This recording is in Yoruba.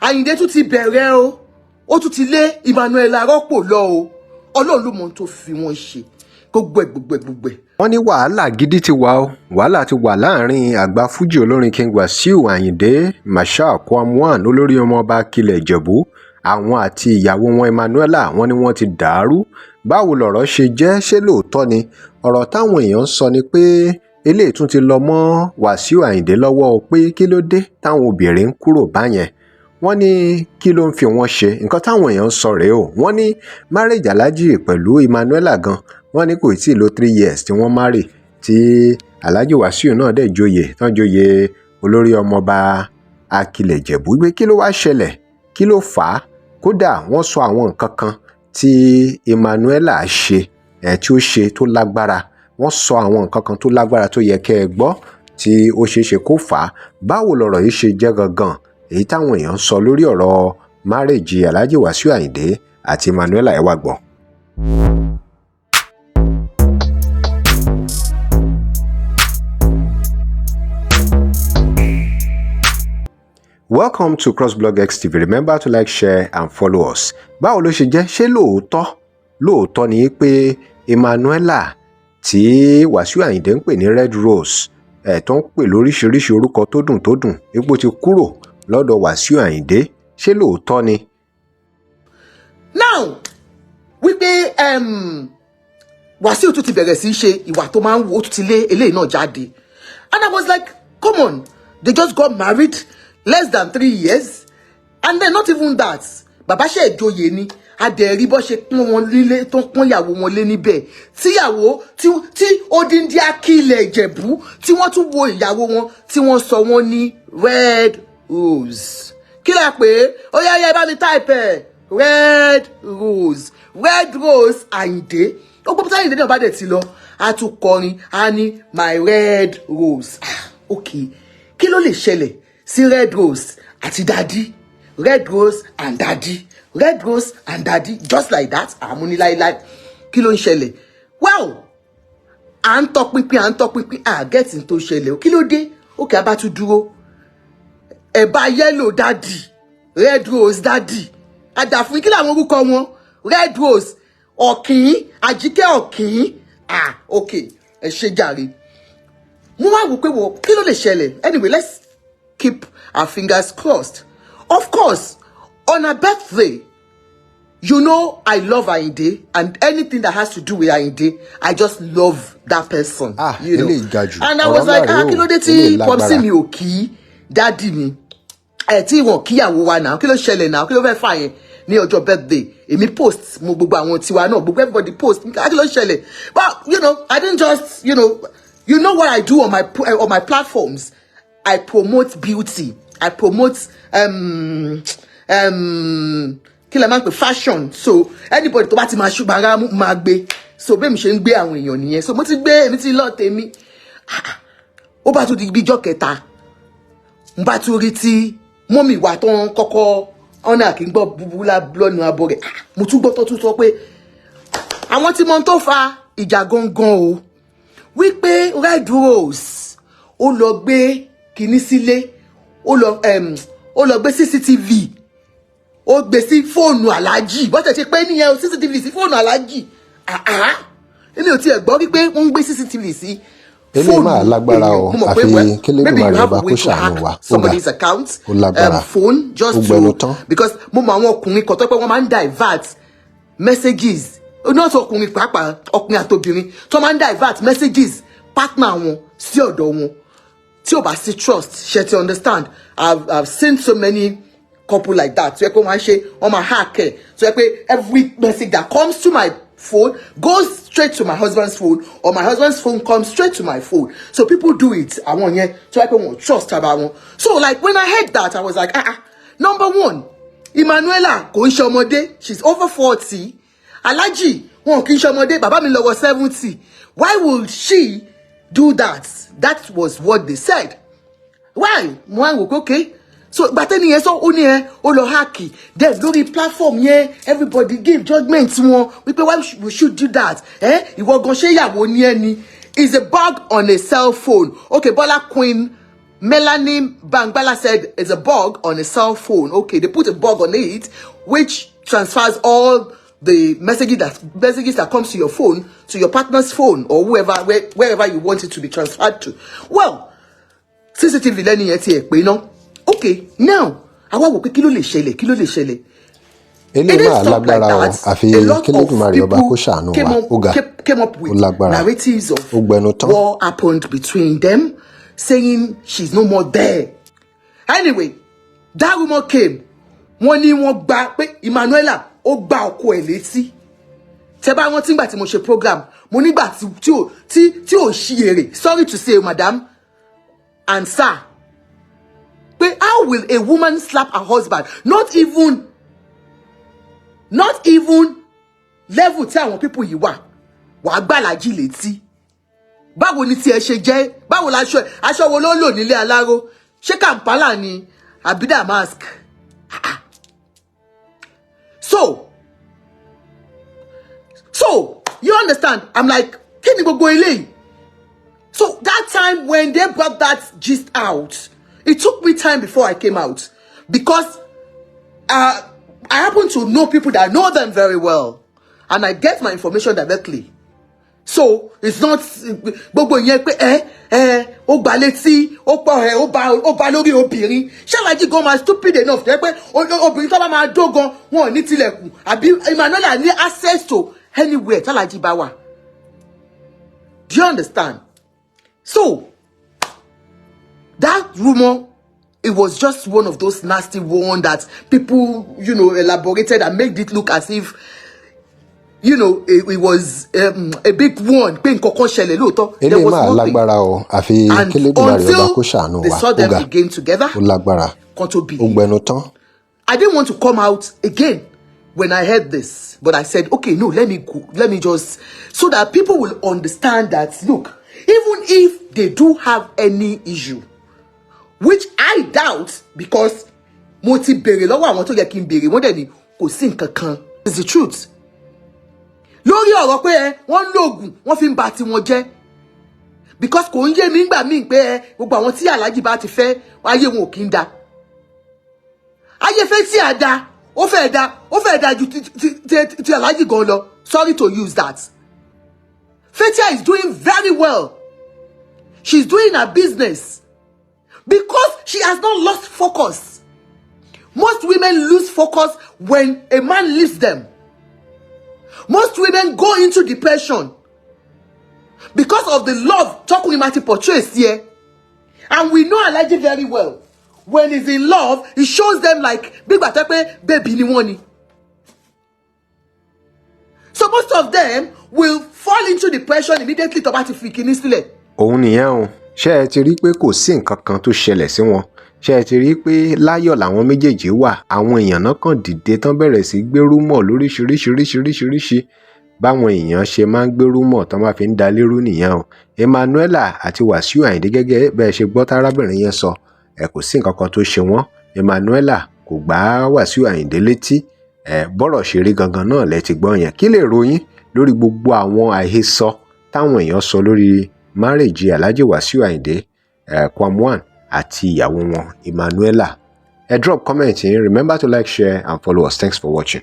Àyìndé tún ti bẹ̀rẹ̀ o, ó tún ti lé Emmanuela rọ́pò lọ o. Ọlọ́run ló mọ ohun tó fi wọ́n ṣe. Gbogbo ẹ̀, gbogbo ẹ̀, gbogbo ẹ̀. Wọ́n ní wàhálà gidi ti wà ó, wàhálà ti wà láàrin àgbà fuji olórin King Wasiu Ayinde Marshal Kwam 1, olórí ọmọọba Akilẹ̀ Ìjẹ̀bú, àwọn àti ìyàwó wọn Emmanuela. Wọ́n ní wọ́n ti dàrú. Báwo lọ̀rọ̀ ṣe jẹ́? Ṣé lóòótọ́ ni ọ̀rọ̀ táwọn èèyàn ń sọ ni pé eléyìí tún ti lọ mọ́ Wàsíù Ayinde lọ́wọ́ o, pé kí ló dé táwọn obìnrin ń kúrò báyẹn? Wọ́n ní kí ló ń fi wọ́n ṣe? Nǹkan táwọn èèyàn ń sọ rèé o. Wọ́n ní marriage Alhaji pẹ̀lú Emmanuela gan, wọ́n ní kò tí ì lo 3 years tí wọ́n marry, tí Alhaji Wàsíù náà dẹ̀ joyè tán, joyè olórí ọmọọba Akilẹ̀ Ìjẹ̀bú. Gbé kí ló wá ṣẹlẹ̀? Kí ló fà á? Kódà wọ́n sọ àwọn nǹkan kan tí Emmanuela ṣe ẹ̀, tí ó ṣe tó lágbára. Wọ́n sọ àwọn nǹkan kan tó lágbára tó yẹ kẹ́ ẹ gbọ́, tí ó ṣeé ṣe kó fà á. Báwo lọ̀rọ̀ yìí ṣe jẹ́ gangan, èyí táwọn èèyàn ń sọ lórí ọ̀rọ̀ marriage Alhaji Wasiu Ayinde àti Emmanuela? Ẹ wá gbọ́. Welcome to CrossBlog X TV. Remember to like, share and follow us. Báwo ló ṣe jẹ́? Ṣé lóòótọ́ lóòótọ́ ni pé Emmanuela tí Wàsíù Àyìndé ń pè ní Red Rose ẹ̀, tó ń pè lóríṣiríṣi orúkọ tó dùn tó dùn, ipò ti kúrò lọ́dọ̀ Wàsíù Àyìndé? Ṣé lóòótọ́ ni? Now, wípé Wàsíù tún ti bẹ̀rẹ̀ sí í ṣe ìwà tó máa ń wo, ó tún ti lé eléyìí náà jáde. And I was like, come on, they just got married less than 3 years, and then not even that, bàbá ṣe ìjòyè ni. Adẹ̀rí bọ́ ṣe pọ́n wọn lílé tó ń pọ́n ìyàwó wọn lé níbẹ̀, tíyàwó tí odindi Akilẹ̀ Ìjẹ̀bú, tí wọ́n tún wo ìyàwó wọn, tí wọ́n sọ wọ́n ní Red Rose. Kí lẹ pé? Ó yá yá, ẹ bá mi type ẹ̀: Red Rose, Red Rose Àyìndé. Ó gbọ́ tí Àyìndé náà bá dẹ̀ ti lọ, á tún kọrin, á ní "my red rose". Ah, ok, kí ló lè ṣẹlẹ̀ sí Red Rose àti daddy? Red Rose and daddy, Red Rose and daddy, just like that. Àmúniláíláí, kí ló ń ṣẹlẹ̀? Well, à ń tọpinpin, à ń tọpinpin, à get tó ṣẹlẹ̀ o. Kí ló dé? Òkè abá tún dúró, ẹ̀bá yellow daddy, Red Rose daddy, àdàfún. Kí làwọn orúkọ wọn? Red Rose, ọ̀kìn, Àjíkẹ́ ọ̀kìn. Ah, ok, ẹ ṣe jàre. Mo wá wò pé wò, kí ló lè ṣẹlẹ̀? Anyway, let's keep our fingers crossed. Of course, on her birthday, you know I love Ayinde, and anything that has to do with Ayinde, I just love that person. Ah, you know. Eléyìí ga jù. And I was like, ah, kí ló dé tí popsi mi ò kí daddy mi ẹ, tí wọn kíyàwó wa náà? Kí ló ṣẹlẹ̀ náà? Kí ló fẹ́ fà yẹn ní ọjọ́ birthday? Èmi post mo, gbogbo àwọn tiwa náà, gbogbo everybody post. Kí ló ṣẹlẹ̀? But I didn't just, you know what I do on my platforms. I promote beauty, I promote kí lè máa ń pè, fashion. So anybody tó bá ti máa ṣùgbọ́n ara máa gbé, so bẹ́ẹ̀ mi ṣe ń gbé àwọn èèyàn nìyẹn. So mo ti gbé, èmi ti lọ tèmi. Ó bá tún di ibi ijọ́ kẹta, n bá tún rí tí mummy wa tó ń kọ́kọ́ ọ̀nà kì í gbọ́ búburú lọ́nu abọ́ rẹ̀. Mo tún gbọ́ tó tún sọ pé àwọn tí mo tó fa ìjà gangan o, wípé Red Rose ó lọ gbé kinní sílé, ó lọ gbé CCTV, ó gbé sí fóònù aláàjì. Bó ṣe ṣe pé nìyẹn o, CCTV sí fóònù aláàjì. Àá, èmi ò tiẹ̀ gbọ́ wípé wọ́n ń gbé CCTV sí. Eléyìí máa lágbára o, àfi kélédùmarè ọba kó ṣàánú wa. Ó ga, ó lágbára, ó gbẹnu tán. Because mo mọ àwọn ọkùnrin kan tó pé wọ́n máa ń divert messages náà tó, ọkùnrin pàápàá, ọkùnrin àtobìnrin tó máa ń divert messages partner wọn sí ọ̀dọ̀ wọn tí ò bá sí trust. Ṣe ti understand? I've seen so many couple like that tó yẹ pé wọ́n máa ń ṣe, wọ́n máa hack ẹ̀, tó yẹ pé every message that comes to my phone goes straight to my husband's phone, or my husband's phone comes straight to my phone. So people do it. Àwọn yẹn tó yẹ pé wọ́n trust ara wọn. So like, when I heard that, I was like, ah ah. Number one, Emmanuela kò ń ṣe ọmọdé, she's over 40. Alhaji wọn kì í ṣe ọmọdé, bàbá mi lọ́wọ́ 70. Why would she do that? That was what they said. Why? Mo wá wò pé okay. So gbàtẹ́ni yẹn sọ, ó ní ẹ ó lọ hack. Then lórí platform yẹn, everybody give judgement wọn wípé why we should do that. Ẹ ìwọ gan, ṣé ìyàwó ní ẹ ni? Is a bug on a cell phone. Okay, Bola Queen. Melanie Bangbala said it's a bug on a cell phone. Okay, they put a bug on it, which transfers all the messages that comes to your phone to your partner's phone or whoever wherever you want it to be transferred to. Well, CCTV lẹ́ni yẹn ti ẹ̀ pé ná. Okay, now àwa wò pé kí ló lè ṣẹlẹ̀, kí ló lè ṣẹlẹ̀? Eléyìí máa lágbára o, àfi k'Elédùmarè ọba kó ṣàánú wa. Ó ga, ó lágbára, ó gbẹnu tán. What happened between them, saying she's no more there. Anyway, that rumor came. Wọ́n ní wọ́n gba pé Emmanuela ó gba ọkọ ẹ̀ létí. Tẹ́ bá rántí nígbà tí mo ṣe program, mo nígbà tí ò ṣí èrè. Sorry to say, madam and sir, pé how will a woman slap her husband? Not even level tí àwọn people yìí wà, wàá gbá Alhaji létí. Báwo ni tí ẹ ṣe jẹ́? Báwo la aṣọ wo ló lò nílé aláró? Ṣé Kampala ni àbí damask? So you understand, I'm like, kí ni gbogbo eléyìí? So that time when they brought that gist out, it took me time before I came out because I happen to know people that know them very well and I get my information directly. So it's not gbogbo ìyẹn pé ẹ ó gbà létí, ó pọ̀ ẹ, ó bá lórí obìnrin. Ṣé Alhaji gan máa stupid enough jẹ́ pé obìnrin tó bá máa dó gan, wọn ò ní tilẹ̀kùn, àbí Emmanuela ní access to anywhere t'Alhaji bá wà? Do you understand? So that rumor, it was just one of those nasty one that people elaborated and made it look as if it was a big one, pé nǹkan kan ṣẹlẹ̀ lóòótọ́. Eléyìí máa lágbára o, àfi k'Elédùmarè ọba kó ṣàánú wa. Ó ga, ó lágbára, ó gbẹnu tán. I didn't want to come out again when I heard this, but I said, okay, no, let me go, let me just, so that people will understand that, look, even if they do have any issue, which I doubt because mo ti béèrè lọ́wọ́ àwọn tó yẹ kí n béèrè, wọ́n dẹ̀ ní kò sí nǹkan kan. It's the truth. Lórí ọ̀rọ̀ pé ẹ wọ́n ń lo oògùn, wọ́n fi ń ba tiwọn jẹ́, because kò ń yé mi ńgbà míì pé ẹ gbogbo àwọn tí Alhaji bá ti fẹ́, ayé wọn ò kí ń da. Ayé fẹ́ tí a da, ó fẹ́ da, ó fẹ́ da ju ti Alhaji gan lọ. Sorry to use that. Fathia is doing very well. She's doing her business because she has not lost focus. Most women lose focus when a man leaves them. Most women go into depression because of the love tọkùnrin máa ti portray here. And we know Alhaji very well. When he's in love, he shows them like bí ìgbà tó pé baby ni wọ́n ni. So most of them will fall into depression immediately tó bá ti fi kinní sílẹ̀. Òun nìyẹn o. Ṣé ẹ ti rí i pé kò sí nǹkan kan tó ṣẹlẹ̀ sí wọn? Ṣé ẹ ti rí i pé láyọ̀ làwọn méjèèjì wà? Àwọn èèyàn náà kàn dìde tán, bẹ̀rẹ̀ sí gbé rumour lóríṣiríṣiríṣiríṣi. Báwọn èèyàn ṣe máa ń gbé rumour tán bá fi ń da lérú nìyẹn o. Emmanuela àti Wàsíù Àyìndé, gẹ́gẹ́ bẹ́ẹ̀ ṣe gbọ́ tárábìnrin yẹn sọ ẹ, kò sí nǹkan kan tó ṣe wọ́n. Emmanuela kò gbá Wàsíù Àyìndé létí. Ẹ bọ́rọ̀ ṣe rí gangan náà lẹ ti gbọ́ yẹn. Kí lè ròyìn lórí gbogbo àwọn àhesọ táwọn èèyàn sọ lórí marriage Alhaji Wàsíù Àyìndé Kwam 1 àti ìyàwó wọn Emmanuela? Ẹ drop comment yín. Remember to like, share and follow us. Thanks for watching.